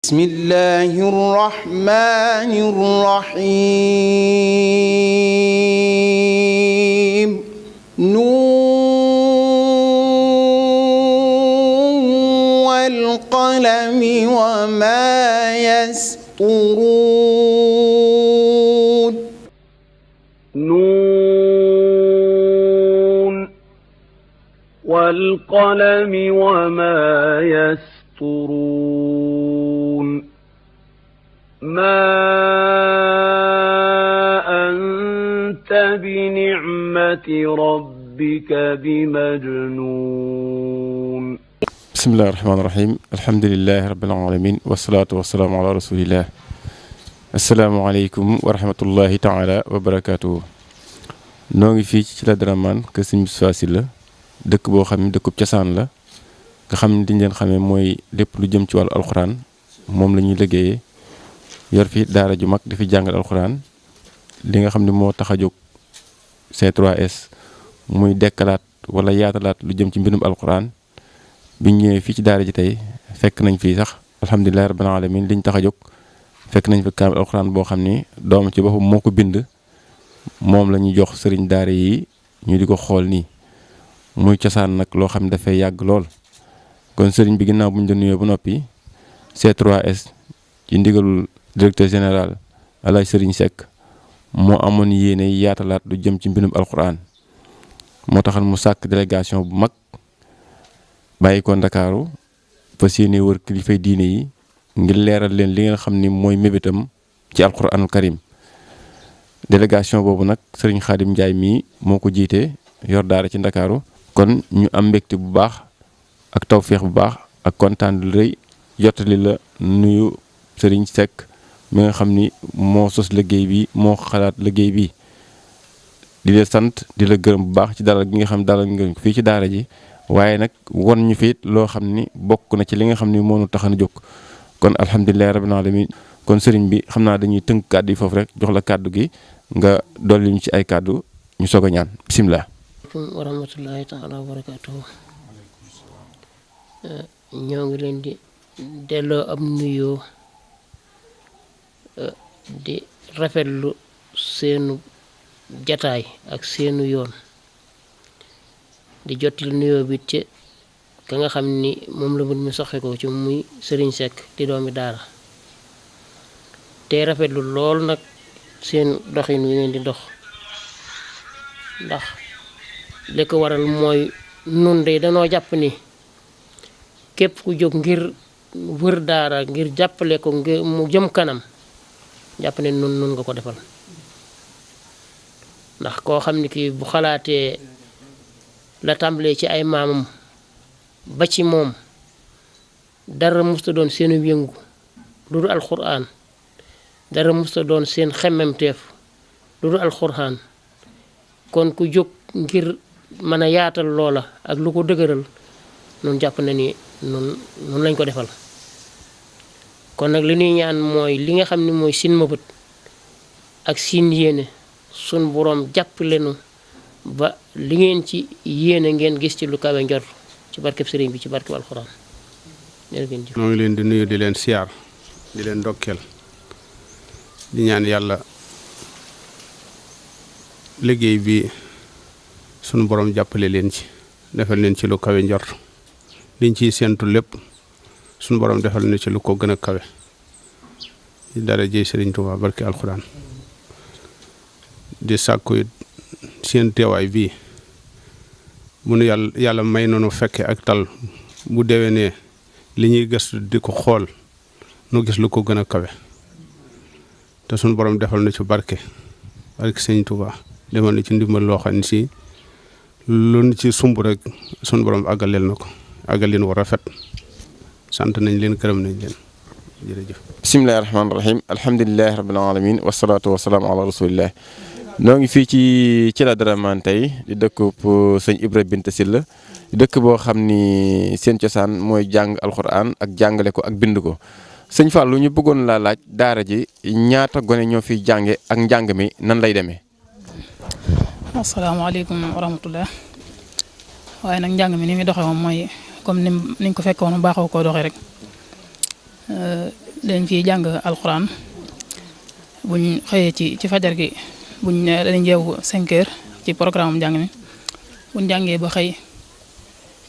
بسم الله الرحمن الرحيم نون والقلم وما يسطرون نون والقلم وما يسطرون ما أنت بنعمة ربك بمجنون بسم الله الرحمن الرحيم الحمد لله رب العالمين والصلاة والسلام على رسول الله السلام عليكم ورحمة الله تعالى وبركاته نوغي في لا درمان ke Serigne Moustapha Sylla dëkk boo xam ne dëkkub cosaan la nga xam ne diñ leen xamee mooy lépp lu jëm ci wàllu alxuraan moom la ñuy liggéeyee yor fi daara ju mag di fi jàngal alxuraan li nga xam ne moo tax a jóg C3S muy dekkalaat wala yaatalaat lu jëm ci mbindum alxuraan biñ ñëwee fii ci daara ji tey fekk nañ fii sax alhamdulilah rabbil alamin liñ tax a jóg fekk nañ fi kaamil alxuraan boo xam ni doom ci boppam moo ko bind moom la ñuy jox sëriñ daara yi ñu di ko xool nii muy cosaan nag loo xam ne dafay yàgg lool kon sëriñ bi ginnaaw bu ñu doon nuyoo ba noppi C3S ci ndigalul directeur général Alaaji Sëriñ Seck moo amoon yéene yaatalaat lu jëm ci mbindum alxuraan moo taxal mu sàkk délégation bu mag bàyyi ko Ndakaaru fas yéene wër kilifay diine yi ngir leeral leen li nga xam ni mooy mébétam ci alxuraanul karim délégation boobu nag sëriñ Xaadim Njaay mii moo ko jiite yor daara ci Ndakaaru kon ñu am mbégte bu baax ak tawféex bu baax ak kontaan lu rëy jottali la nuyu sëriñ Seck mi nga xam ni moo sos liggéey bi moo xalaat liggéey bi di la sant di la gërëm bu baax ci dalal gi nga xam dalal nga fii ci daara ji waaye nag won ñu fi loo xam ni bokk na ci li nga xam ni moo nu tax a jóg kon alhamdulilah rabbil alamin kon sëriñ bi xam naa dañuy tënk kàddu yi foofu rek jox la kàddu gi nga dolli ñu ci ay kàddu ñu soog a ñaan bisimilah. asalaamaaleykum wa rahmatullahi taala wa barakaatuhu ñoo ngi leen di delloo am nuyoo di rafetlu seenu jataay ak seenu yoon di jottali nuyoo bi ci ka nga xam ni moom la mbir mi soxe ko ci muy Sëriñ Seck di doomi daara te rafetlu lool nag seen doxin wi ngeen di dox ndax li ko waral mooy nun de danoo jàpp ni képp ku jóg ngir wër daara ngir jàppale ko ngir mu jëm kanam jàpp ne nun nga ko defal ndax koo xam ni kii bu xalaatee la tàmbalee ci ay maamam ba ci moom dara musta doon seenu yëngu lu dul alxuraan dara musta doon seen xemmemteef lu dul alxuraan kon ku jóg ngir mën a yaatal loola ak lu ko dëgëral nun jàpp na ni nun lañ ko defal kon nag li ñuy ñaan mooy li nga xam ne mooy sin mëbët ak sin yéene sun boroom jàpp lenu ba li ngeen ci yéene ngeen gis ci lu kawe njor ci barkeb sëriñ bi ci barkeb alxuraan jërëjëf. moo ngi leen di nuyu di leen siyaar di leen ndokkeel di ñaan yàlla liggéey bi sunu borom jàppale leen ci defal leen ci lu kawe njort liñ ciy séentu lépp sunu borom defal leen ci lu ko gën a kawe ci dara jëy Sëriñ Tuubaa barke alxuraan di sàkku it seen teewaay bii mu nu yàlla may noonu fekke ak tal bu déwénee li ñuy gëstu di ko xool nu gis lu ko gën a kawe te sunu borom defal na ci barke Sëriñ Tuubaa demal na ci ndimbal loo xam ne si lu ci sumb rek sunu borom àggaleel na ko àggalin wu rafet sant nañ leen gërëm nañ leen jërëjëf. bisimilahi rahmaani rahim alhamdulilahi rabbil alamin wasalaatu wasalaamu ala rasulillah noo ngi fii ci la Dramane tey di dëkkub sëñ Ibra Bint Sylla di dëkk boo xam ni seen cosaan mooy jàng alxuraan ak jàngale ko ak bind ko sëñ Fallou ñu bëggoon laa laaj daara ji ñaata gone ñoo fiy jànge ak njàng mi nan lay demee. asalaamaaleykum wa rahmatullah waaye nag njàng mi ni muy doxee moom mooy comme niñ ko fekkoon baaxoo koo doxee rek dañ fiy jàng alxuraan buñ xëyee ci fajar gi buñ dañuy yeewu 5 heures ci programme am njàng mi buñ jàngee ba xëy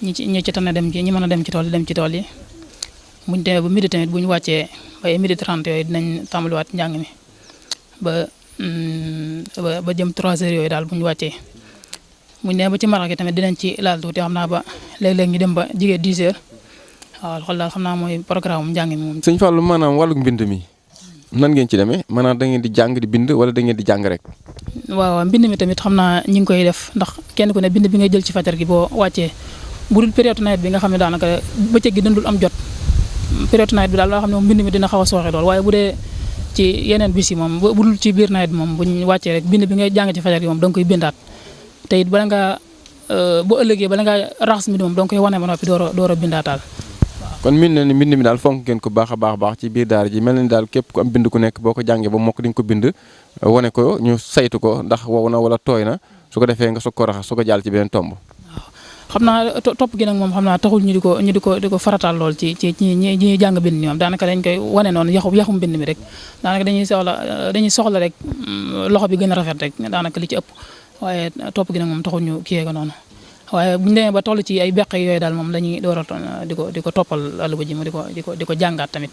ñi ci tane dem ci ñi mën a dem ci tool yi buñ demee ba midi tamit buñ wàccee ba midi 30 yooyu dinañ tàmbaliwaat njàng mi ba jëm 3 heures yooyu daal buñ wàccee buñ demee ba ci marax gi tamit dinañ ci laal tuuti xam naa ba léeg-léeg ñu dem ba jigee 10 heures waaw xool daal xam naa mooy programme am njàng mi moom. sëñ Fallou maanaam wàllug mbind mi nan ngeen ci demee maanaam da ngeen di jàng di bind wala da ngeen di jàng rek. waaw mbind mi tamit xam naa ñi ngi koy def ndax kenn ku ne bind bi ngay jël ci fajar gi boo wàccee bu dul période nawet bi nga xam ne daanaka bëccëg gi dëndul am jot période nawet bi daal loo xam ne moom mbind mi dina xaw a sooxe lool waaye bu dee ci yeneen bis yi moom bu dul ci biir nawet bi moom buñ wàccee rek bind bi ngay jàng ci fajar gi moom da nga koy bindaat te it bala ngaa bu ëllëgee bala ngaa raxas mbind moom da nga koy wane ba noppi door a bindaataal. kon min na ni mbind mi daal fonk ngeen ko baax a baax ci biir daara ji mel na ni daal képp ku am bind ku nekk boo ko jàngee ba mokk di nga ko bind wane ko ñu saytu ko ndax wow na wala tooy na su ko defee nga soog ko raxas su ko jàll ci beneen tomb. xam naa topp gi nag moom xam naa taxul ñu di ko farataal lool ci ñi jàng bind ñoom daanaka dañ koy wane noonu yaxu mbind mi rek daanaka dañuy soxla rek loxo bi gën a rafet rek daanaka li ci ëpp waaye topp gi nag moom taxul ñu kiyee ko noonu waaye bu ñu demee ba toll ci ay beq yooyu daal moom dañuy door a di ko toppal àlluba ji mu di ko jàngaat tamit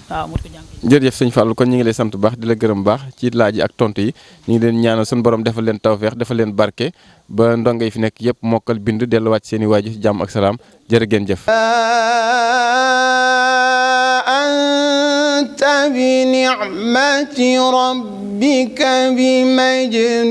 waaw mu di ko jàng. jërëjëf sëñ Fallou kon ñu ngi lay sant bu baax di la gërëm baax ci laaj yi ak tontu yi ñu ngi leen ñaanal suñu borom defal leen tawfeex defal leen barke ba ndongo yi fi nekk yëpp mokkal bind delluwaat seen i waajur jàmm ak salaam jërë ngeen jëf. anta bi ni'mati rabbika bi majnun